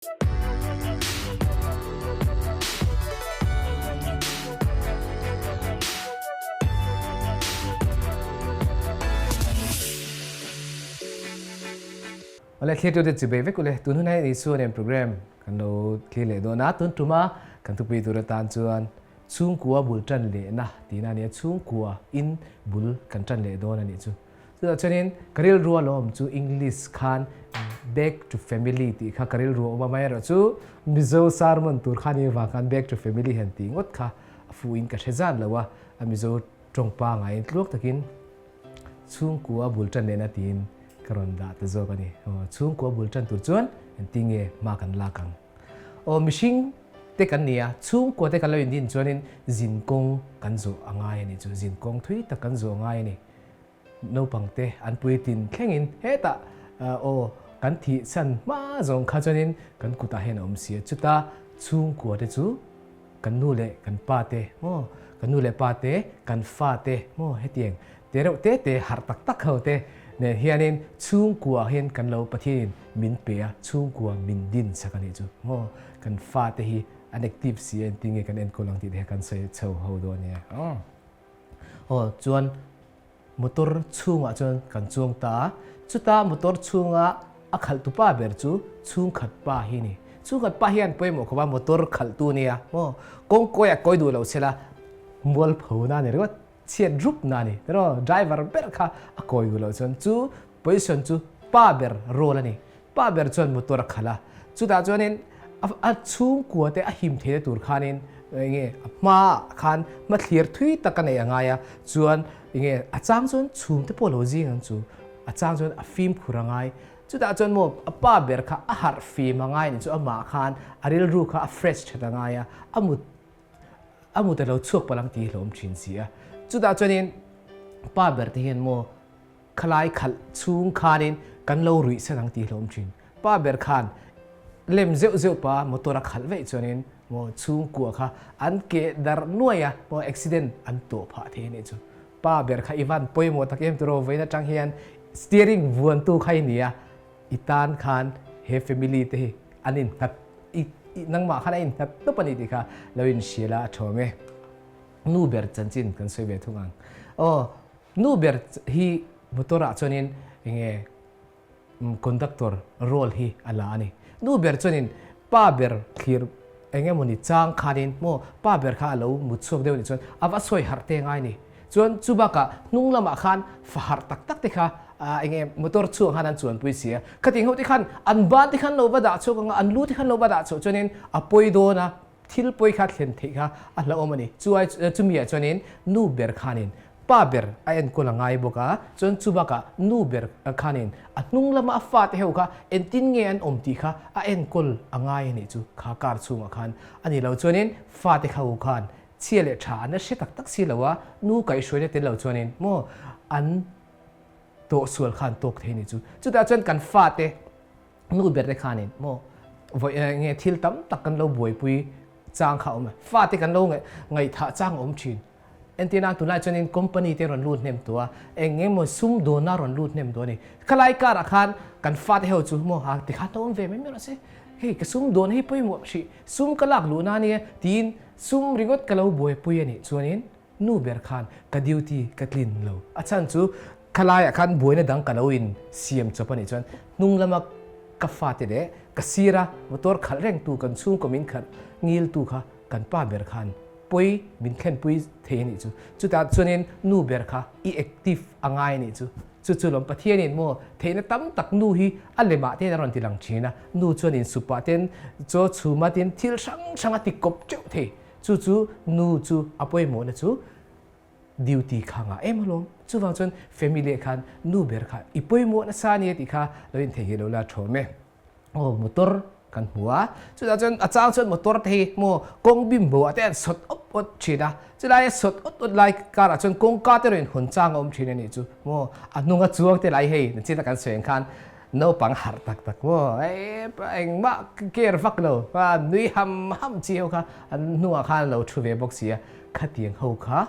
Awle thlir tute chibei vek ule tun hun hian Isua nen program kan lo thlir leh dawn a, tun tuma kan thupui tur atan chuan chhungkua bul tan lehna tihna a ni a, chhungkua in bul kan tan leh dawn a nih chu. Chutah chuanin ka rilru a lo awm chu English khan back to family tih kha ka rilru a awm a, amaherawh chu Mizo sermon tur kha ni avang khan back to family han tih ngawt kha a fuhin ka hre zan lo a, a Mizo tawng pangaiin tluak takin chhungkua bul tan lehna tiin ka rawn dah ta zawk a ni. Aw, chhungkua bul tan tur chuan engtinge hma kan lak ang? Aw, mihring te kan ni a, chhungkua te kan lo indin chuanin zinkawng kan zawh a ngai a nih chu, zinkawng thui tak kan zawh a ngai a ni. Naupang te an puitlin thlengin hetah aw kan thih chhan hma zawng kha chuanin kan kutah hian a awm si a, chuta chhungkua te chu kan nu leh kan pa te maw, kan nu leh pa te, kan fa te maw hetiang te reuh te te harh tak tak ho te nen hianin chhungkua hian kan lo Pathianin min pe a, chhungkua min din sak a nih chu maw, kan fa te hi an active si a engtin nge kan enkawl ang tih te kha kan sawi chho ho dawn a nia. Aw chuan motor chhungah chuan kan chuang ta a, chuta motor chhunga a khalhtu pa ber chu chhungkhat pa hi a ni. Chhungkhat pa hian pawimawh khawp a motor khalhtu a nia maw, kawngkawi a kawi duh lo chhela mualpho na a ni ringawt, chhiat rup na a ni. Tiraw driver ber kha a kawi duh loh chuan chu position chu pa ber role a ni. Pa ber chuan motor a khalh a, chutah chuanin a chhungkua te a him theihna tur khanin enge a hmaah khan hmathlir thui tak a neih a ngai a, chuan enge a chang chuan chhum te pawh lo zing ang chu, a chang chuan a fimkhur a ngai. Chutah chuan maw a pa ber kha a harh fim a ngai a nih chu amah khan a rilru kha a fresh that a ngai a, a mut a mut a lo chhuak palh ang tih hi hlawm thin si a. Chutah chuanin pa ber te hian maw Khalai khalh chhung khanin kan lo ruih san ang tih hlawm thin. Pa ber khan lem zeuh zeuh pa motor a khalh veih chuanin maw chhungkua kha an keh darh nuai a, maw accident an tawh phah thei a nih chu. Pa ber kha i van pawimawh tak em tiraw vawiin atang hian steering vuantu kha i ni a, i tan khan he family te hi an innghat i nangmah khan a innghat tawp a ni tih kha lo inhrial a a thawm e. Nu ber chanchin kan sawi ve thung ang. Aw. Nu ber hi motor ah chuanin enge conductor role hi a la a ni. Nu ber chuanin pa ber thlir eng emawni chang khanin maw pa ber kha a lo mut chhuak deuh anih chuan a va sawi harh te ngai a ni. Chuan chu bakah hnung lamah khan fa harh tak tak te kha enge motor chhuak khan an chuanpui si a. Khating ho te khan an ban te khan lo va dah chhuak ang a, an lu te khan lo va dah chhuah chuanin a pawi dawn a, Thil pawi kha thlen theih kha a hlauhawm a ni. Chu ai chumi ah chuanin nu ber khanin pa ber a enkawl a ngai bawk a, chuan chu bakah nu ber khanin a hnung lama a fate ho kha engtin nge an awm tih kha a enkawl a ngai a nih chu kha car chhungah khan a ni lo. Chuanin fate kha ho khan chhia leh tha an la hre tak tak si lo a, nu kaihhruaina tel lo chuanin maw an tawhsual khan tawk thei a nih chu. Chutah chuan kan fate Nu ber te khanin maw vawi nge thil tam tak kan lo buaipui chang kha a awm a, fate kan lo ngaihthah chang a awm thin. Entir nan tunlai chuanin company te rawn lut hnem tawh a, eng eng emaw sumdawnna rawn lut hnem tawh a ni. Khalai karah khan kan fate ho chu maw ha tikhan lo awm ve mai mai rawh se, hei ka sumdawn hi pawimawh hrih, sum ka lak luh na ania tiin sum ringawt ka lo buaipui a nih chuanin Nu ber khan ka duty ka tlin lo. A chhan chu khalaiah khan buaina dang ka lo in siam chawp a nih chuan hnung lama ka fate leh ka sira motor khalh reng tu kan chhungkaw min khalh ngil tu kha kan pa ber khan pawi min thlenpui thei a nih chu. Chutah chuanin nu ber kha i active a ngai a nih chu. Chu chu lawm Pathianin maw theihna tam tak nu hi a lemah ten a rawn ti lang thin a. Nu chuan insupah ten chaw chhuma tin thil hrang hrang a ti kawp teuh thei. Chu chu nu chu a pawimawhna chu duty kha ngah em alawm. Chuvang chuan family ah khan nu ber kha i pawimawh nasa ania tih kha lo intheihnghilh lo la thawm e. Aw motor kan hmu a, chutah chuan a chang chuan motor te hi maw kawng bim bo ah te an sawt awt awt thin a, chulai a sawt awt awt lai karah chuan kawngka te rawn hawn chang a awm thin a nih chu maw a hnunga chuang te lai hei nachin a kan sawi ang khan Naupang harh tak tak maw engmah care vak lo nui ham ham chi ho kha an hnungah khan an lo thu ve bawk si a, khatiang ho kha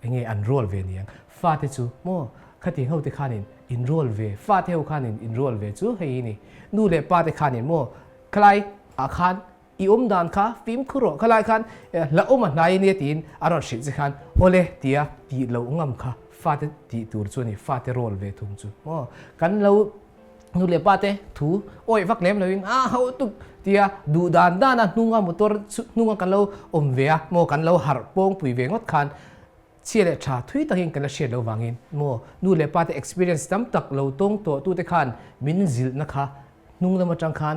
enge an rual ve niang fate chu maw. Khatiang ho te khanin inrual ve, fate ho khanin inrual ve chu hei hi ni. Nu leh pa te khanin maw khalai ah khan i awm dan kha fimkhur rawh, khalai khan hlauhawm a hnai ania tiin a rawn hrilh che khan awle tia tih loh ngam kha fate tih tur chu a ni, fate rawl ve thung chu maw. Kan lo nu leh pa te thu awih vak lem loin a ho tuk tia duh dan dana hnunga motor hnunga kan lo awm ve a maw kan lo harh pawngpui ve ngawt khan Chhia leh tha thui takin kan la hriat lo vangin maw nu leh pa te experience tam tak lo tawng tawh tute khan min zilhna kha hnung lam atang khan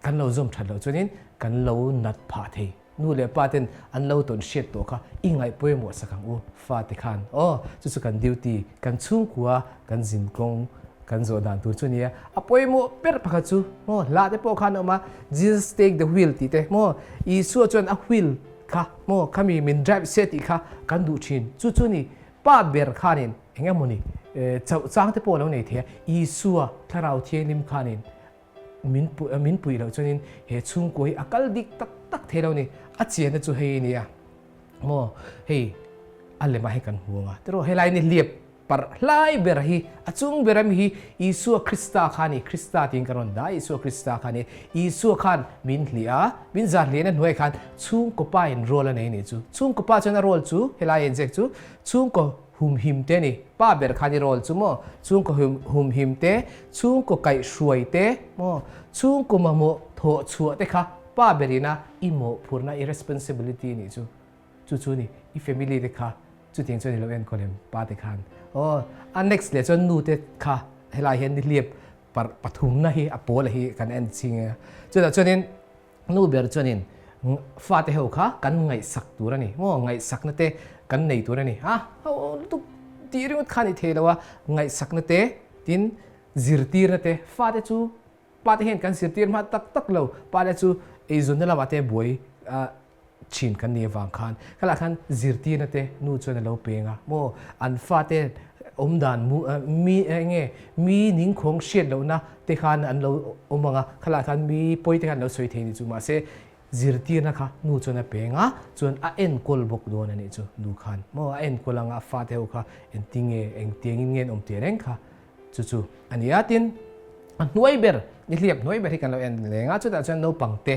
kan lo zawm that loh chuanin kan lo nat phah thei. Nu leh pa ten an lo tawn hriat tawh kha i ngaih pawimawh sak ang u fa te khan aw chu chu kan duty kan chhungkua kan zinkawng kan zawh dan tur chu nia a pawimawh ber pakhat chu maw hla te pawh khan a awm a Jesus take the wheel tih te maw Isua chuan a wheel Kha maw khami min drive se tih kha kan duh thin. Chu chu ni pa ber khanin eng emaw ni chauh chang te pawh a lo nei thei a, Isua Thlarau Thianghlim khanin min min puih loh chuanin he chhungkua hi a kal dik tak tak thei lo ni. A chianna chu hei a nia maw hei a lema hei kan hmu ang a tiraw helai ni hliap Parh hlai ber hi a chung ber ami hi Isua Krista kha a ni, Krista tiin ka rawn dah a, Isua Krista kha a ni. Isua khan min hliah a, min zah hliahna hnuaiah khan chhungkaw pa in role a nei a nih chu. Chhungkaw pa chuan a role chu helai inzek chu chhungkaw humhim te a ni. Pa ber khan i role chu maw chhungkaw humhim te, chhungkaw kaihhruai te maw, chhungkaw mamawh thawhchhuah te kha pa berina i mawhphurhna, i responsibility a nih chu. Chu chu ni i family te kha chutiang chuan i lo enkawl em pa te khan aw a next leh chuan nu te kha helai hian nihliap par pathumna hi a pawl hi kan en ching a chutah chuanin nu ber chuanin fate ho kha kan ngaihsak tur a ni maw ngaihsakna te kan nei tur a ni a ho lutuk tih ringawt khan i thei lo a ngaihsakna te tin zirtirna te fate chu pa te hian kan zirtir hma tak tak lo pa te chu eizawnna lamah te buai thin kan nih avang khan khalah khan zirtirna te nu chuan a lo peng a maw an fate awm dan mu mi enge mi ningkhawng hriat lohna te khan an lo awm ang a khalah khan mi pawi te khan an lo sawi thei ni chu mahse zirtirna kha nu chuan a peng a chuan a enkawl bawk dawn a nih chu nu khan maw a enkawl ang a fate ho kha engtinge engtiangin nge an awm teh reng kha Chu chu a ni a, tin a hnuai ber, nihliap hnuai ber hi kan lo en leng a, chutah chuan naupang te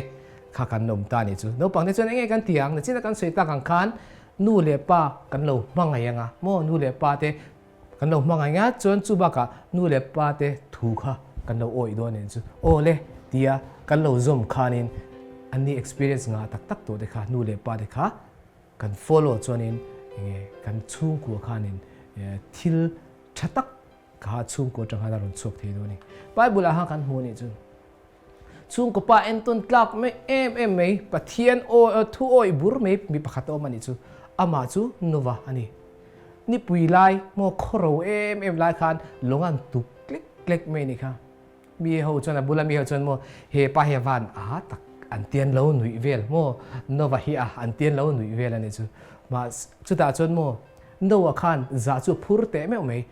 kha kan awm ta a nih chu. Naupang te chuan eng nge kan ti ang? Nachina kan sawi tak ang khan nu leh pa kan lo hmangaih ang a, maw nu leh pa te kan lo hmangaih ang a, chuan chu bakah nu leh pa te thu kha kan lo awih dawn a nih chu. Aw le tia kan lo zawm khanin an ni experience ngah tak tak tawh te kha nu leh pa te kha kan follow chuanin enge kan chhungkua khanin thil Tha tak kha chhungkaw atang khan a rawn chhuak thei dawn a ni. Bible ah khan kan hmu a nih chu. Chhungkaw pa entawn tlak mai em em mai Pathian aw thu awih bur mai mi pakhat a awm a nih chu. Amah chu Nova a ni. Nipui lai maw khawro em em lai khan lawng an tuk klek klek mai a nih kha. Mi ho chuan a bula mi ho chuan maw he pa hi a van a tak an tian lo nuih vel maw Nova hi a an tian lo nuih vel a nih chu. Mahse chutah chuan maw Noah khan zah chu a phur teh meuh mai.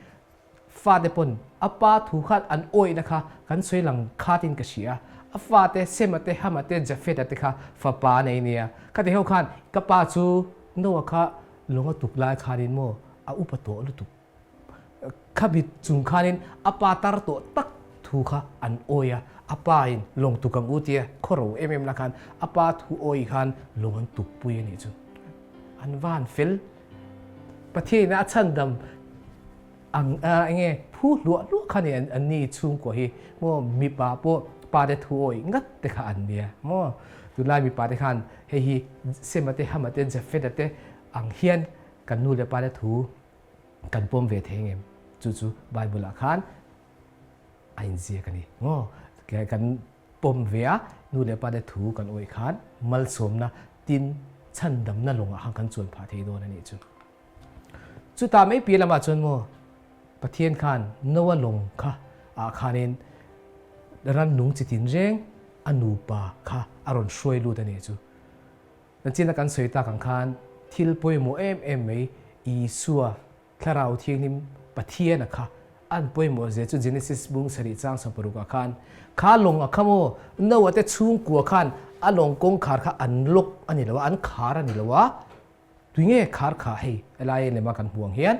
Fate pawn a pa thu khan an awihna kha kan sawi lang khatin ka hria. A fate Sema te, Hama te, Jafeta te kha fapa a nei nia. Khati ho khan ka pa chu Noah kha lawng a tuk lai khanin maw a upa tawh lutuk. Khabi chung khanin a pa tar tawh tak thu kha an awi a, a pa in lawng tuk ang u tia khawro em em la khan a pa thu awi khan lawng an tuk pui a nih chu. An van fel. Pathian a chhandam ang enge phu hluah hluah kha ni an ni chhungkua hi maw mipa pawh pa te thu awi ngat te kha an nia maw tunlai mipa te khan hei hi Sema te Hama te Jafeta te ang hian kan nu leh pa te thu kan pawm ve thei ngem chu chu Bible ah khan a inziak a ni maw kan Pawm ve a, nu leh pa te thu kan awih khan malsawmna tin chhandamna lawngah khan kan chuan phah thei dawn a nih chu. Chutah mai piah lamah chuan maw Pathian khan Noa lawng kha ah khanin rannung chi tinreng a nupa kha a rawn hruai lut a nih chu. Nachina kan sawi tak ang khan thil pawimawh em em mai Isua Thlarau Thianghlim Pathian a kha an pawimawh zia chu Genesis bung sarih chang 60 ah khan kha lawng a kha maw Noah te chhungkua khan a lawng kawngkhar kha an lock a ni lo a, an khar a ni lo a, tui nge khar kha hei helai lema kan hmu ang hian.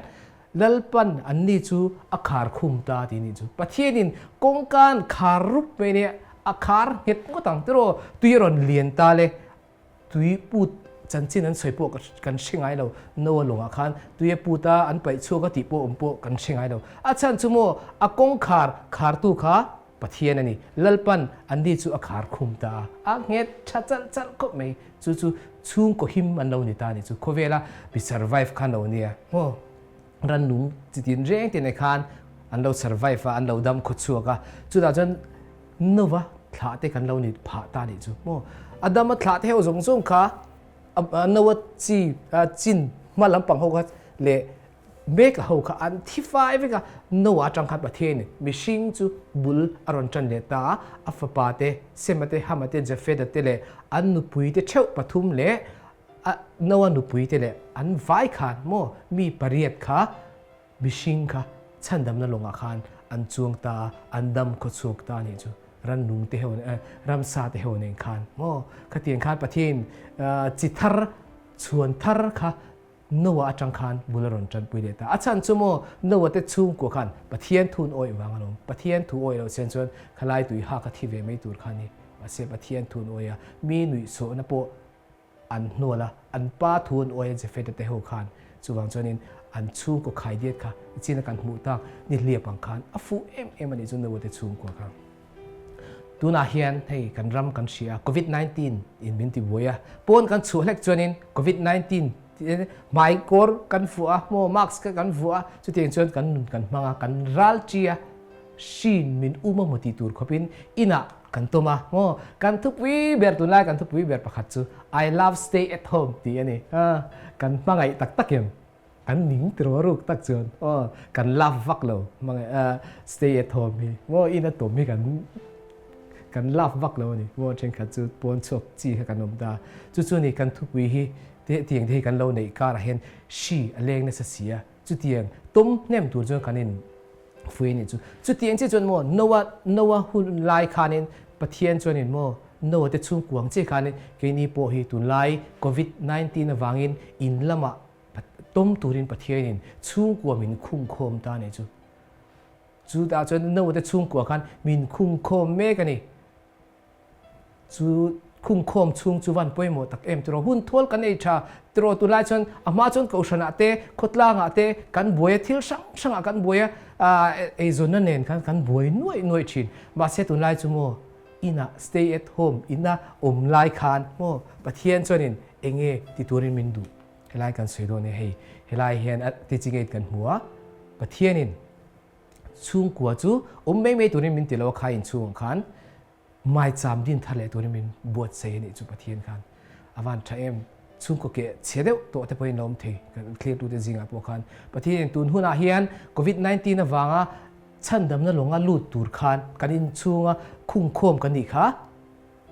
Lalpan anni chu a khar khum ta tih nih chu. Pathianin kawngka an khar rup mai nia, a khar nghet ngawt ang tiraw, tui a rawn lian ta le, tui put chanchin an sawi pawh kan hre ngai lo, Noah lawngah khan tui a put a, an paih chhuak a tih pawh awm pawh kan hre ngai lo. A chhan chu maw, a kawngkhar khartu kha Pathian a ni. Lalpan anni chu a khar khum ta a, a nghet tha chalh chalh khawp mai. Chu chu chhungkaw him an lo ni ta a ni. Chu khawvela mi survive kha an lo nia. Maw? Rannung chi tin reng te nen khan an lo survive a, an lo dam khaw chhuak a. Chutah chuan Nova thlah te kan lo ni phah ta a nih chu. Maw? Adama thlah te ho zawng zawng kha Noa chi chin hma lampang ho kha leh Mek a ho kha an thi fai vek a, Noah atang khan Pathian in mihring chu bul a rawn tan leh ta a, a fapa te, Sema te, Hama te, Jafeda te leh an nupui te theuh pathum leh a Noah nupui te leh an vai khan maw mi pariat kha mihring kha chhandamna lawngah khan an chuang ta a, an dam khaw chhuak ta a nih chu rannung te ho ramsa te ho nen khan maw khatiang khan Pathian chi thar chhuan thar kha Noah atang khan bul a rawn tanpui leh ta. A chhan chu maw, Noah te chhungkua khan Pathian thun awih vang alawm. Pathian thu awih loh chian chuan khalai tui ha kha thi ve mai tur kha ni. Mahse Pathian thun awih a, mi nuihsawhna pawh an hnual a, an pa thu an awih a Jefeta te ho khan. Chuvang chuanin an chhungkaw khaidiat kha i chin a kan hmuh tak ni hliap ang khan a fuh em em a nih chu Noah te chhungkua kha. Tunah hian hei kan ram kan hria a, Covid 19 in min ti buai a, pawn kan chhuah hlek chuanin Covid 19 hmai kawr kan vuah a, maw mask kha kan vuah a, chutiang chuan kan nun kan hmang a, kan ral chi a, hrin min um a maw tih tur khawpin inah kan tawm a, maw kan thupui ber tunlai kan thupui ber pakhat chu I love stay at home tih a ni, kan hmangaih tak tak em? Kan ning tiraw ruk tak chuan aw kan love vak lo hmangaih a stay at home hi maw in a tawm hi kan kan love vak lo a ni maw thenkhat chu pawn chhuak chi kha kan awm ta chu chu ni kan thupui hi te tiang te hi kan lo neih karah hian hri a leng nasa si a chutiang tawm hnem tur chuan kan in fui a nih chu chutiang chiah chuan maw Noah Noah hun lai khanin Pathian chuanin maw Noah te chhungkuang chiah khanin keini pawh hi tunlai covid 19 avangin in lamah Tawm turin Pathianin chhungkua min khungkhawm ta a nih chu. Chutah chuan naute chhungkua khan min khungkhawm mek a ni. Chu khungkhawm chhung chu van pawimawh tak em tiraw? Hun thual kan ei tha tiraw? Tunlai chuan a hma chuan kohhranah te, khawtlangah te kan buai a, thil hrang hrangah kan buai a, eizawnna nen khan kan buai nuaih nuaih thin. Mahse tunlai chu maw inah stay at home ina awm lai khan maw Pathian chuanin enge ti turin min duh? Helai kan sawi dawn e hei, helai hian a teaching aid kan hmu a, Pathianin chhungkua chu awm mai mai turin min ti lo a, kha inchhungah khan maicham din thar leh turin min buatsaih a nih chu Pathian khan a van tha em, chhungkaw keh chhe deuh tawh te pawhin la awm thei kan thlirtute zingah pawh khan Pathianin tun hunah hian Covid 19 avanga chhandamna lawnga lut tur khan kan inchhunga khungkhawm kan nih kha.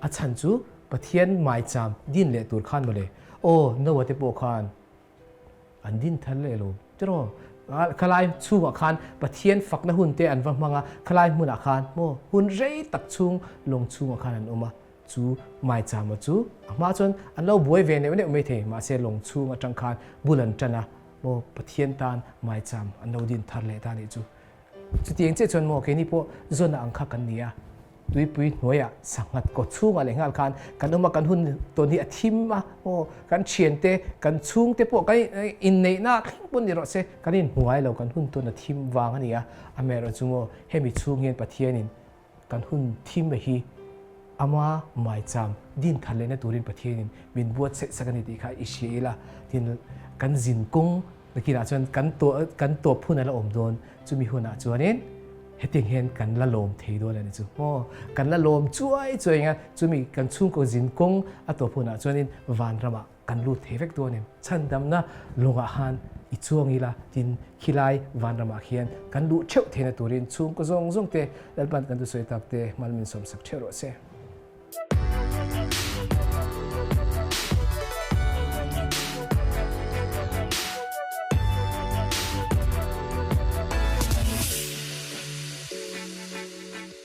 A chhan chu Pathian maicham din leh tur khan mawle. Aw, Noah te pawh khan an din thar leh lo tiraw? Khalai chhungah khan Pathian fakna hun te an va hmang a, khalai hmunah khan maw hun rei tak chhung lawng chhungah khan an awm a, chu maichama chu a hma chuan an lo buai ve neuh neuh mai thei, mahse lawng chhung atang khan bul an tan a, maw Pathian tan maicham an lo din thar leh ta nih chu. Chutiang chiah chuan maw keini pawh zawn ang kha kan ni a. Tuipui hnuaiah sanghat kaw chhungah leh nghal khan kan awm a, kan hun tawn hi a thim a, aw kan thiante, kan chhungte pawh kan inneihna thleng pawn ni rawh se, kan inhmuai lo, kan hun tawn a thim vang a ni a, amaherawh chu maw hemi chhung hian Pathianin kan hun thim a hi ama maicham din thar lehna turin Pathianin min buatsaih sak a ni tih kha i hria ila, tin kan zin kawng Nakinah chuan kan kan tawp hun a la awm dawn, chumi hunah chuanin hetiang hian kan la lawm thei dawn a ni chu maw? Kan la lawm chuai chuai ang a, chumi kan chhungkaw zin kawng a tawp hunah chuanin vanramah kan lut thei vek dawn em? Chhandamna lawngah khan i chuang ila tin khilai vanramah khian kan luh theuh theihna turin chhungkaw zawng zawng te Lalpan kan thusawi tak te mal min sawmsak theuh rawh se.